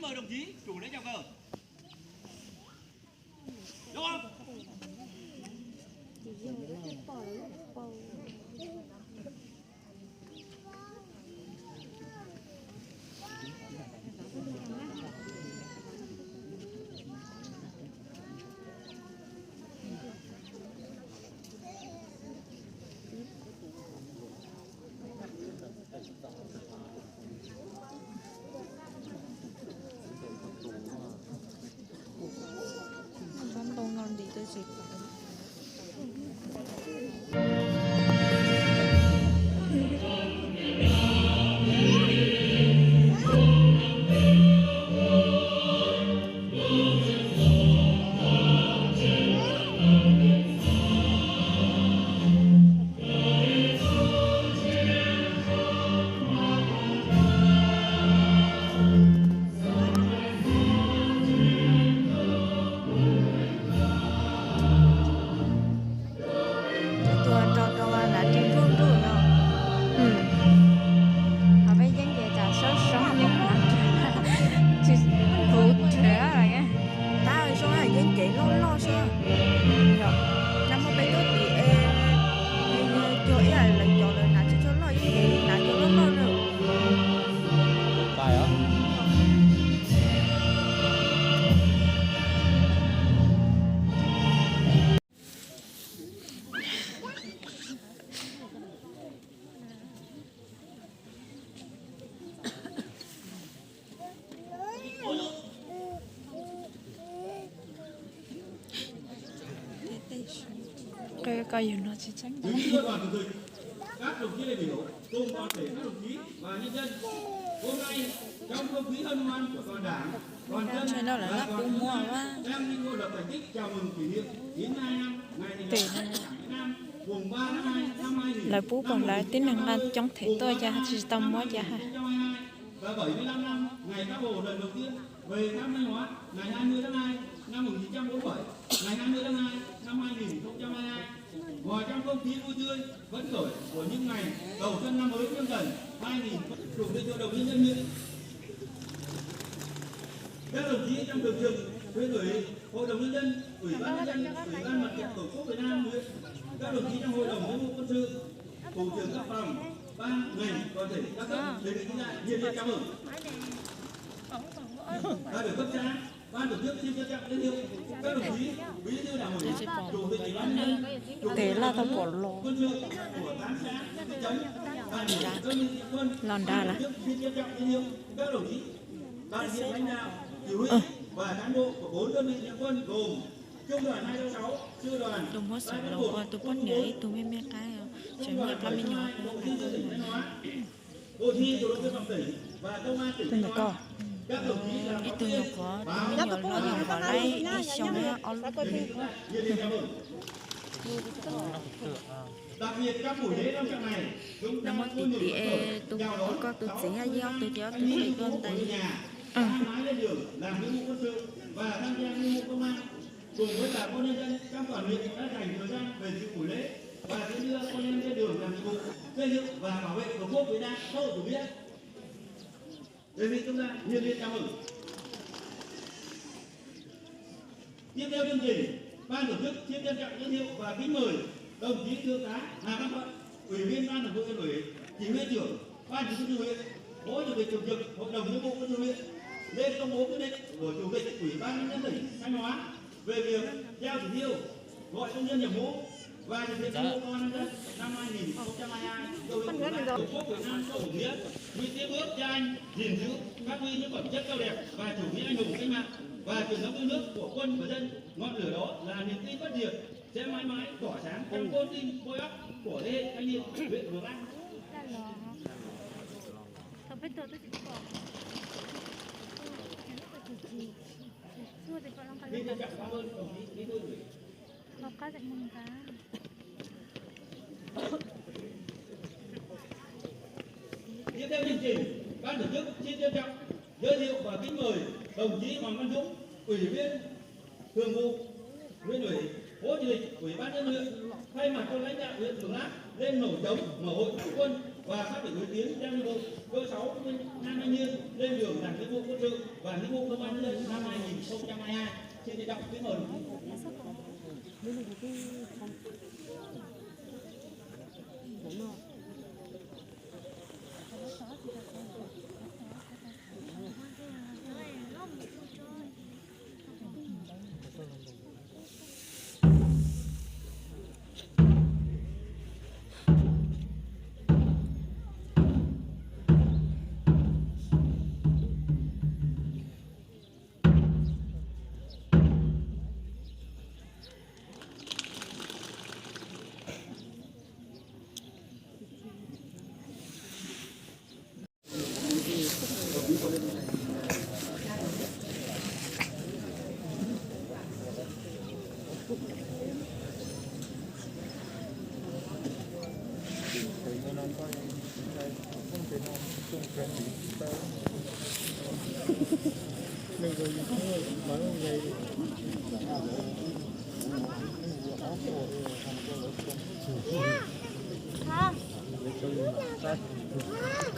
Mời đồng chí chủ lễ chào cờ. Đúng không? Tus rau rau nram tsis nruj nruj no. Ho peb yeeb ces cas soob soob yeeb, tsis puv rhuav los. Tab zoo yeeb ces loj loj xwb. Nag hmo peb tuaj tim es cuag ib lawv cov lawv hnav tsis tshua loj, yeeb ces hnav cov loj loj na. Qe ko yus no tsis tseeb. Các đồng chí đại biểu, cùng toàn thể các đồng chí và nhân dân, hôm nay trong không khí hân hoan của toàn Đảng, toàn dân và toàn quân ta đang đi hội lập thành tích chào mừng kỷ niệm chín mươi hai năm ngày thành lập Đảng Cộng sản Việt Nam, mùng ba tháng hai năm hai nghìn. Lawv pub pom lawv tib neeg nqa coob them tuaj ces tsis tau muab ces hais. Và bảy mươi lăm năm ngày Bác Hồ lần đầu tiên về thăm Thanh Hóa, ngày hai mươi tháng hai năm một nghìn chín trăm bốn mươi bảy, ngày hai mươi tháng hai năm hai nghìn không trăm hai mươi hai. Hòa trong không khí vui tươi, phấn khởi của những ngày đầu xuân năm mới Nhâm Dần hai nghìn, Chủ tịch Hội đồng Nhân dân huyện, các đồng chí trong Thường trực Huyện ủy, Hội đồng Nhân dân, Ủy ban Nhân dân, Ủy ban Mặt trận Tổ quốc Việt Nam huyện, các đồng chí trong Hội đồng Nghĩa vụ Quân sự, Thủ trưởng các phòng, ban, ngành, đoàn thể các cấp, đề nghị chúng ta nhiệt liệt chào mừng. Đại biểu cấp xã, ban tổ chức xin trân trọng giới thiệu các đồng chí Bí thư Đảng ủy, Chủ tịch Ủy ban Nhân dân, Chủ tịch Hội đồng Quân sự của tám xã, thị trấn, đại biểu các đơn vị địa phương, ban tổ chức xin trân trọng giới thiệu các đồng chí đại diện lãnh đạo, chỉ huy và cán bộ của bốn đơn vị địa phương gồm Trung đoàn hai sáu, sư đoàn, tus muab xov los ua tus poj niam ib tug me me qab, tseem muaj ib plab me nyuam. Tus ntawm ko, ib tug nyuam qhuav, tus me nyuam hlob yog npaum li ib xyoo ob lub. Nag hmo tim tim es tus, koj tus txiv yeej ob tug ces ob tug qhia tuaj ntais. Cùng với bà con nhân dân trong toàn huyện đã dành thời gian về dự buổi lễ và tiễn đưa quân nhân lên đường làm nhiệm vụ xây dựng và bảo vệ Tổ quốc Việt Nam xã hội chủ nghĩa. Đề nghị chúng ta nhiệt liệt chào mừng. Tiếp theo chương trình, ban tổ chức xin trân trọng giới thiệu và kính mời đồng chí Thượng tá Hà Văn Thuận, Ủy viên Ban Thường vụ Huyện ủy, Chỉ huy trưởng Ban Chỉ huy Quân sự huyện, Phó Chủ tịch Thường trực Hội đồng Nghĩa vụ Quân sự huyện, lên công bố quyết định của Chủ tịch Ủy ban Nhân dân tỉnh Thanh Hóa về việc trao chỉ tiêu gọi công dân nhập ngũ và thực hiện nghĩa vụ công an nhân dân năm hai nghìn không trăm hai mươi hai do huyện ủy ban Tổ quốc Việt Nam xã hội chủ nghĩa, nguyện tiếp bước cho anh gìn giữ, phát huy những phẩm chất cao đẹp và chủ nghĩa anh hùng cách mạng và truyền thống yêu nước của quân và dân. Ngọn lửa đó là niềm tin bất diệt sẽ mãi mãi tỏa sáng trong con tim khối óc của thế hệ thanh niên huyện Mường Lát. Xin trân trọng cảm ơn đồng chí Bí thư Huyện ủy. Tiếp theo chương trình, ban tổ chức xin trân trọng giới thiệu và kính mời đồng chí Hoàng Văn Dũng, Ủy viên Thường vụ Huyện ủy, Phó Chủ tịch Ủy ban nhân dân huyện, thay mặt cho lãnh đạo huyện Mường Lát lên nổ trống mở hội tổng quân. Và phát biểu ý kiến theo nhiệm vụ, cơ sáu mươi năm thanh niên lên đường làm nghĩa vụ quân sự và nghĩa vụ công an nhân dân năm hai nghìn không trăm hai mươi hai. Xin trân trọng kính mời.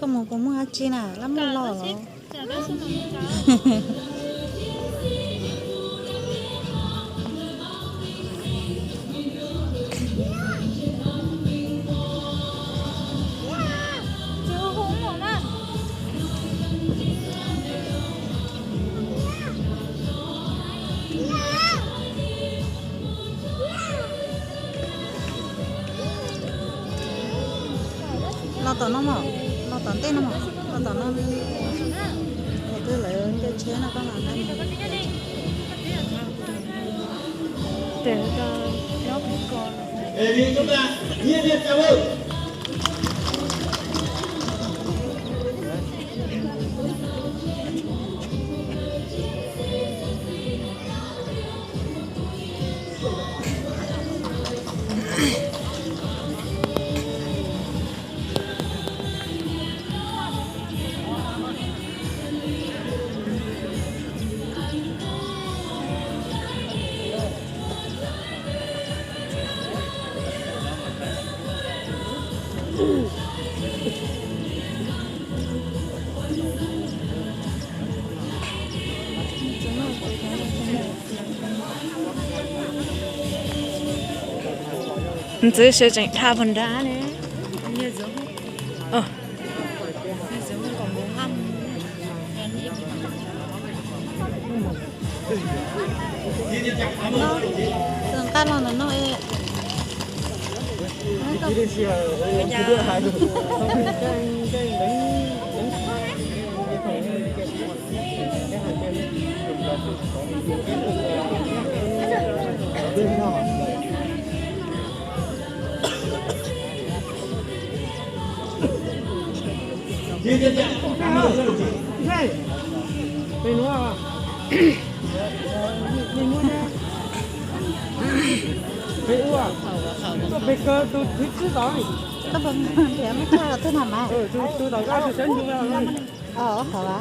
Koj mus koj muaj dab tsi na, lab muaj loj los? Los tom no mog, los tom ntej no mog, los tom no. Twb lawv nce tsheb no koj los na. Ntxwv sawv tsees dhia puag nrad ne. Tus nqaj los ntawm no. Koj puas muaj tias muaj chaw twg na mas? Ov, qhov a.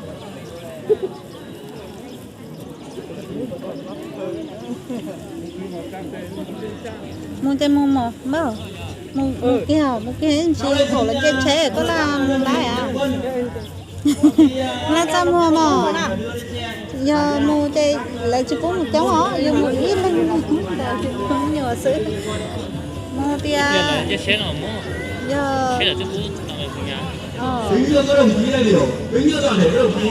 Mus ces mus mog, npawg. Mus, mus kiag, mus kiag ib ntsis, thaum lawv nce tsheb koj laj mus lawm a. Laj txaj muag mog. Yog mus ces lawv tsis pub mus coob os, yog mus ib leeg ntawm tus phooj ywg xwb. Mus tias yog Kính thưa các đồng chí đại biểu, kính thưa toàn thể các đồng chí,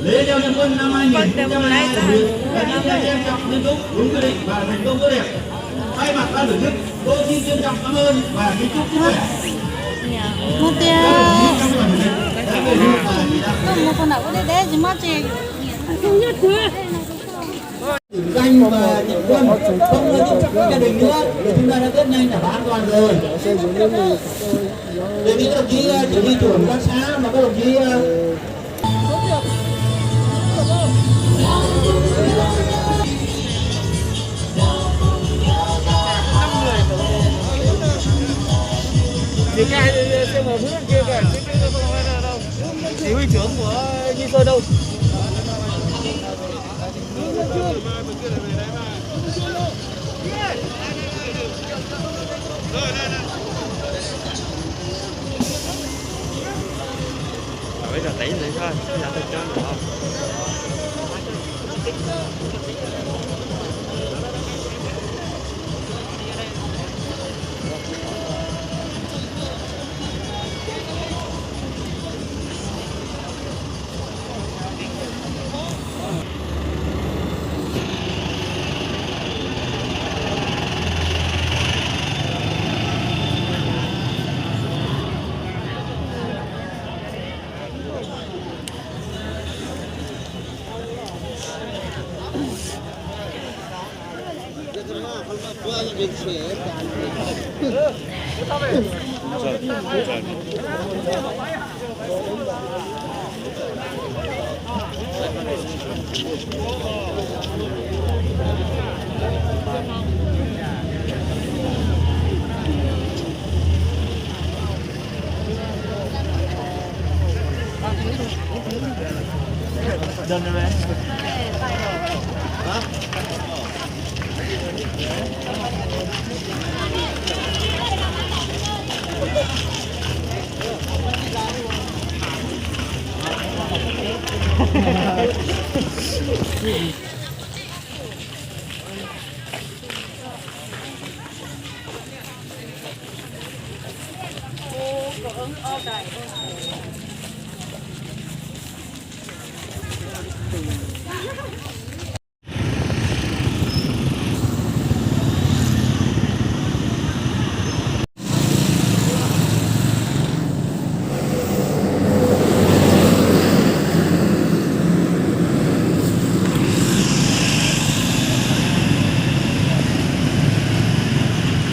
lễ trao nhận quân năm hai nghìn không trăm hai mươi hai của huyện Mường Lát Chém trọng, nghiêm túc, đúng quy định và thành công tốt đẹp. Thay mặt ban tổ chức, tôi xin trân trọng cảm ơn và kính chúc sức khỏe. Mus tias koj mus puag nram ub deb deb tsis muaj tsis. Danh và nhận quân không cho gia đình nữa thì chúng ta đã test nhanh đảm bảo an toàn rồi. Đề nghị các đồng chí, ờ, chỉ huy trưởng các xã mà các đồng chí, ờ, Chỉ huy trưởng của Nhi Sơn đâu? Ib zog teev ntawd, yav tag cov no.